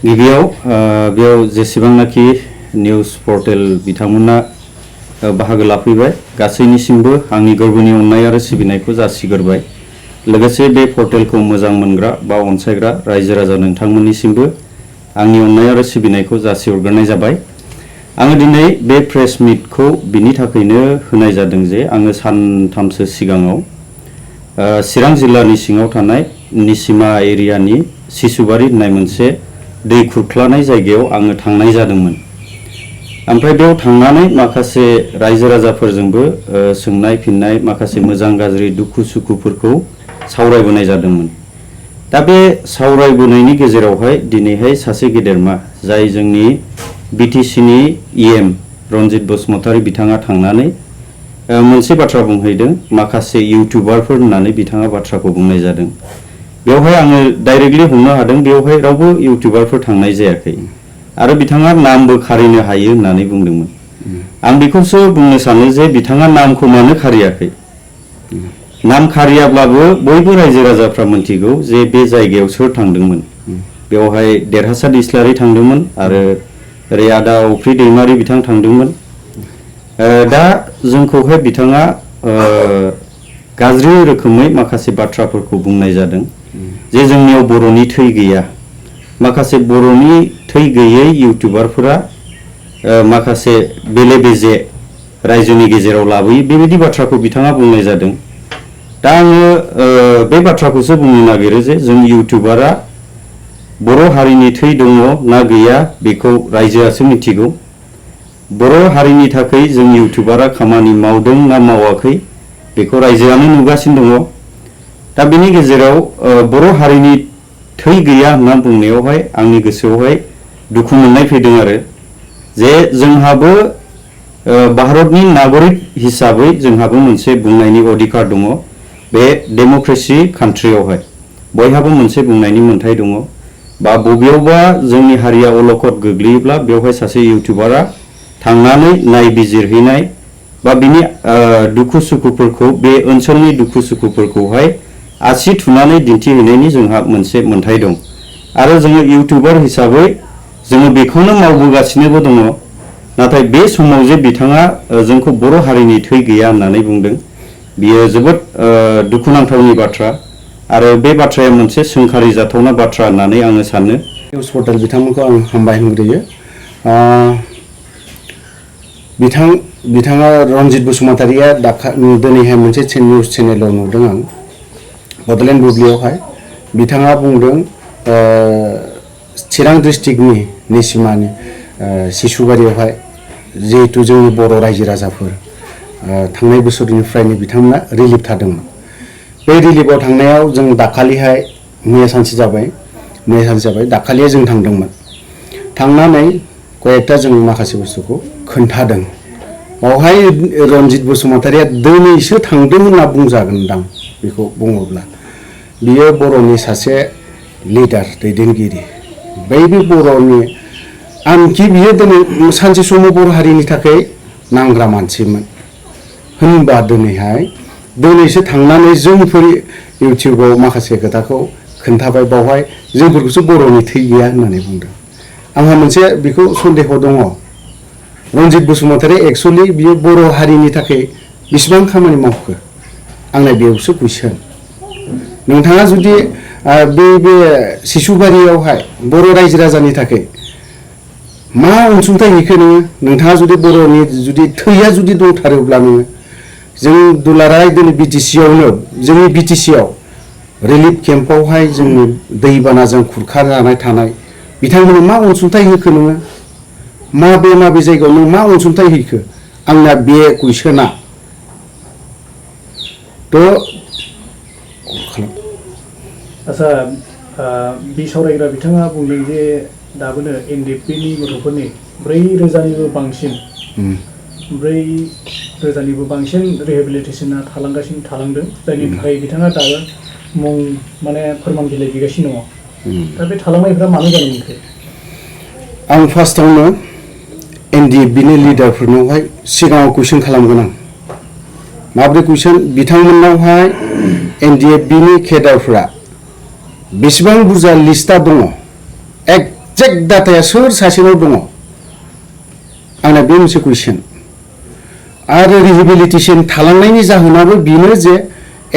गिबियाव बेयाव जेसेबांनाखि news portal बिथांमोना बाहागो लाफैबाय गासैनिसिमबो आंनि गोरबोनि अननाय आरो सिबिनायखौ जासिग्रोबाय। लोगोसे बे पर्टेलखौ मोजां मोनग्रा बा अनसायग्रा रायजो राजा नोंथांमोननिसिमबो आंनि अननाय आरो सिबिनायखौ जासिहरग्रोनाय जाबाय। आङो दिनै बे प्रेस मिटखौ बिनि थाखायनो होनाय जादों जे आङो सानथामसो सिगाङाव चिरां जिल्लानि सिङाव थानाय निसिमा एरियानि सिसुबारि होननाय मोनसे दै खुरख्लानाय जायगायाव आङो थांनाय जादोंमोन। ओमफ्राय बेयाव थांनानै माखासे रायजो राजाफोरजोंबो सोंनाय फिननाय माखासे मोजां गाज्रि दुखु सुखुफोरखौ सावरायबोनाय जादोंमोन। दा बे सावरायबोनायनि गेजेरावहाय दिनैहाय सासे गेदेरमा जाय जोंनि बिटिसिनि इएम रनजित बसुमतारी बिथाङा थांनानै मोनसे बाथ्रा बुंहैदों। माखासे इउटिउबारफोर होननानै बिथाङा बाथ्राखौ बुंनाय जादों। बेवहाय आङो डाइरेक्टलि हमनो हादों बेवहाय रावबो इउटिउबारफोर थांनाय जायाखै आरो बिथाङा नामबो खारिनो हायो होननानै बुंदोंमोन। आं बेखौसो बुंनो सानो जे बिथाङा नामखौ मानो खारियाखै। नाम खारियाब्लाबो बयबो रायजो राजाफ्रा मिथिगौ जे बे जायगायाव सोर थांदोंमोन। बेवहाय देरहासार इस्लारि थांदोंमोन आरो ओरै आदा अफ्रि दैमारि बिथां थांदोंमोन। दा जोंखौहाय बिथाङा गाज्रि रोखोमै माखासे बाथ्राफोरखौ बुंनाय जादों जे जोंनियाव बर'नि थै गैया। माखासे बर'नि थै गैयै इउटिउबारफोरा माखासे बेले बेजे रायजोनि गेजेराव लाबोयो बेबायदि बाथ्राखौ बिथाङा बुंनाय जादों। दा आङो बे बाथ्राखौसो बुंनो नागिरो जे जों इउटिउबारा बर' हारिनि थै दङ ना गैया बेखौ रायजोआसो मिथिगौ। बर' हारिनि थाखाय जों इउटिउबारा खामानि मावदों ना मावाखै बेखौ रायजोआनो नुगासिनो दङ। दा बेनि गेजेराव बर' हारिनि थै गैया होनना बुंनायावहाय आंनि गोसोआवहाय दुखु मोननाय फैदों आरो जे जोंहाबो भारतनि नागरिक हिसाबै जोंहाबो मोनसे बुंनायनि अधिकार दङ। बे डेम'क्रेसि कान्ट्रियावहाय बयहाबो मोनसे बुंनायनि मोन्थाय दङ। बा बबेयावबा जोंनि हारिया अलखद गोग्लैयोब्ला बेवहाय सासे इउटिउबारा थांनानै नायबिजिरहैनाय बा बिनि दुखु सुखुफोरखौ बे ओनसोलनि दुखु सुखुफोरखौहाय आसि थुनानै दिन्थिहैनायनि जोंहा मोनसे मोन्थाय दं आरो जोङो इउटिउबार हिसाबै जोङो बेखौनो मावबोगासिनोबो दङ। नाथाय बे समाव जे बिथाङा जोंखौ बर' हारिनि थै गैया होननानै बुंदों बियो जोबोद दुखुनांथावनि बाथ्रा आरो बे बाथ्राया मोनसे सोंखारि जाथावना बाथ्रा होननानै आङो सानो। निउज पर्टेल बिथांमोनखौ आं हामबाय होनग्रोयो। बिथाङा रनजित बसुमतारीया दिनैहाय मोनसे निउस चेनेलाव नुदों आं बड'लेण्ड बुब्लियावहाय बिथाङा बुंदों चिरां डिस्ट्रिक्टनि निसिमानि सिसुबारियावहाय जिहेतु जोंनि बर' रायजो राजाफोर थांनाय बोसोरनिफ्रायनो बिथांमोना रिलिफ थादोंमोन। बे रिलिफआव थांनायाव जों दाखालिहाय मैया सानसे जाबाय दाखालिया जों थांदोंमोन। थांनानै कयेकथा जों माखासे बुस्थुखौ खोन्थादों। बावहाय रनजित बसुमतारीया दिनैसो थांदों होनना बुंजागोनदां। बेखौ बुङोब्ला बियो बर'नि सासे लिडार दैदेनगिरि बै बर'नि आनखि बियो दिनै सानसे समाव बर' हारिनि थाखाय नांग्रा मानसिमोन होनबा दिनैसो थांनानै जोंफोर इउटिउबाव माखासे खोथाखौ खोन्थाबाय। बावहाय जोंफोरखौसो बर'नि थै गैया होननानै बुंदों। आंहा मोनसे बेखौ सन्देह दङ रनजित बसुमतारी एक्सुवेलि बियो बर' हारिनि थाखाय बेसेबां खामानि मावखो आंना बेयावसो कुइसन। नोंथाङा जुदि बे सिसुबारियावहाय बर' रायजो राजानि थाखाय मा अनसुंथाइ हैखो नोंथाङा जुदि बर'नि जुदि थैया जुदि दंथारोब्ला जों दुलाराय दिनै जोंनि बिटिसियाव रिलिफ केम्पआवहाय जोंनि दैबानाजों खुरखाजानाय थानाय बिथांमोननो मा अनसुंथाइ होखो माबे जायगायाव नों मा अनसुंथाइ हैखो आंना बे कुइसना आच्छा बिसावरायग्रा बिथाङा बुंदों जे दाबोनो एनडिएफबिनि गथ'फोरनि 4,000निबो बांसिन 4,000निबो बांसिन रिहेबिलिटेसना थालांदों जायनि थाखाय बिथाङा दाबो मुं माने फोरमान बिलाइ बिगासिनो दङ। दा बे थालांनायफ्रा मानो जानो मोनखो? आं फार्स्टआवनो एनडिएफबिनि लिडारफोरनावहाय सिगाङाव कुइसन खालामगोन आं। माब्रै कुइसन बिथांमोननावहाय एनडिएफबिनि केडारफ्रा बेसेबां बुरजा लिस्टआ दङ एक्जेक्ट डाटाया सोर सासेनाव दङ आंना बे मोनसे कुइसन आरो रिहेबिलिटेसन थालांनायनि जाहोनाबो बेनो जे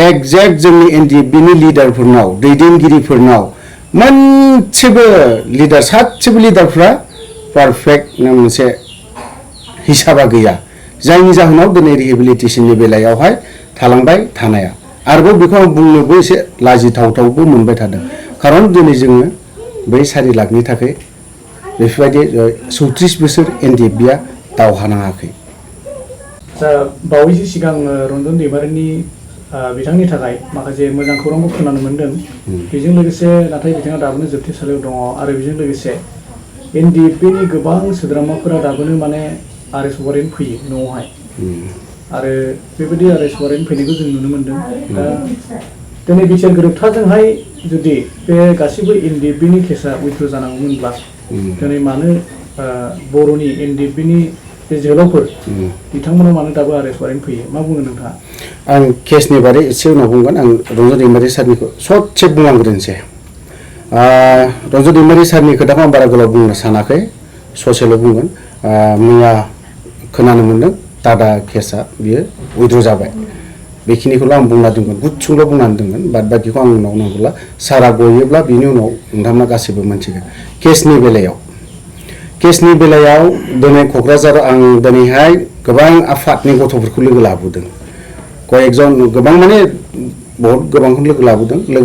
एक्जेक्ट जोंनि एनडिएफबिनि लिडारफोरनाव दैदेनगिरिफोरनाव मोनसेबो लिडार सासेबो लिडारफ्रा पारफेक्ट मोनसे हिसाबा गैया जायनि जाहोनाव दिनै रिहेबिलिटेसननि बेलायावहाय थालांबाय थानाया आरोबाव बेखौ आं बुंनोबो एसे लाजिथावथावबो मोनबाय थादों खारन दिनै जोङो बै 4 लाखनि थाखाय बेफोरबायदि 34 बोसोर एनडिएफबिया दावहा नाङाखै दा बावैसो सिगां रन्जन दैमारिनि बिथांनि थाखाय माखासे मोजां खौरांखौ खोनानो मोन्दों बेजों लोगोसे नाथाय बिथाङा दाबोनो जोबथेसालियाव दङ आरो बेजों लोगोसे एनडिएफबिनि गोबां सोद्रोमाफोरा दाबोनो माने आरेस्ट वारेन्ट फैयो न'आवहाय आरो बेबायदि आरेस्ट वारेन्ट फैनायखौ जों नुनो मोन्दों दा दिनै बिसार गोरोबथाजोंहाय जुदि बे गासैबो एनडिएफबिनि केसा उइथ्र' जानांगौमोनब्ला दिनै मानो बर'नि एनडिएफबिनि जे जोहोलावफोर बिथांमोनाव मानो दाबो आरेस्ट वारेन्ट फैयो मा बुङो नोंथाङा आं केसनि बारै एसे उनाव बुंगोन आं रन्जन दैमारि सारनिखौ ससे बुंलांग्रोनोसै रन्जन दैमारि सारनि खोथाखौ आं बारा गोलाव बुंनो सानाखै ससेल' बुंगोन मैया खोनानो मोन्दों दादा केसा बियो उइथ्र' जाबाय बेखिनिखौल' आं बुंना दोनगोन गुसुंल' बुंनानै दोनगोन बाद बाखिखौ आं उनाव नांगौला सारा गयोब्ला बिनि उनाव नोंथांमोना गासैबो मोनथिगोन केसनि बेलायाव दिनै क'क्राझाराव आं दिनैहाय गोबां आफादनि गथ'फोरखौ लोगो लाबोदों कयेकजन गोबां माने बहुत गोबांखौ लोगो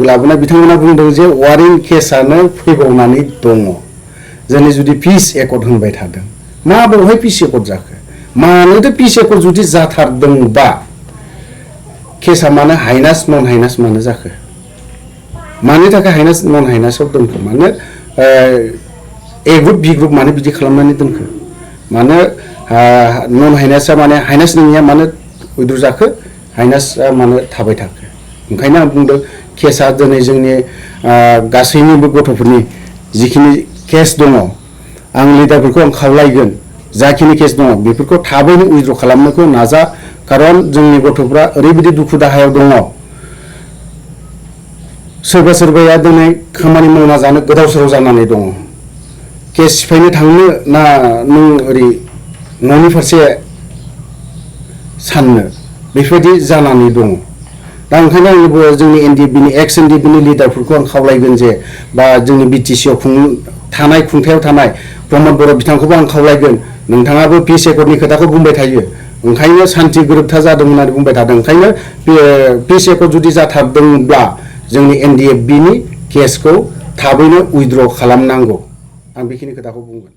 लाबोना बिथांमोना बुंदों जे वारेन्ट केसानो फैबावनानै दङ जोंनि जुदि पिस एकर्ड होनबाय थादों मा बेवहाय पिस एकर्ड जाखो मानोथो पिस एकर्ड जुदि जाथारदोंबा केसा मानो हाइनास नन हाइनास मानो जाखो मानि थाखाय हाइनास नन हाइनासआव दोनखो मानो ए ग्रुप बि ग्रुप मानो बिदि खालामनानै दोनखो मानो नन हाइनासआ माने हाइनास नङिया मानो उइथ्र' जाखो हाइनासआ मानो थाबाय थाखो ओंखायनो आं बुंदों केसा दिनै जोंनि गासैनिबो गथ'फोरनि जिखिनि केस दङ आं लिडारफोरखौ आं खावलायगोन जाखिनि केस दङ बेफोरखौ थाबैनो उइथ्र' खालामनोखौ नाजा खारन जोंनि गथ'फ्रा ओरैबायदि दुखु दाहायाव दङ सोरबाया दिनै खामानि मावना जानो गोदाव सोराव जानानै दङ केस सिफायनो थांनो ना नों ओरै न'नि फारसे साननो बेफोरबायदि जानानै दङ दा ओंखायनो आंबो जोंनि एनडिएफबिनि एक्स एनडिएफबिनि लिडारफोरखौ आं खावलायगोन जे बा जोंनि बिटिसिआव खुंथायाव थानाय प्रमद बर' बिथांखौबो आं खावलायगोन नोंथाङाबो पिस एकर्डनि खोथाखौ बुंबाय थायो ओंखायनो सान्थि गोरोबथा जादों होननानै बुंबाय थादों ओंखायनो पिस एकर्ड जुदि जाथारदोंब्ला जोंनि एनडिएफबिनि केसखौ थाबैनो उइथ्र' खालामनांगौ आं बेखिनि खोथाखौ बुंगोन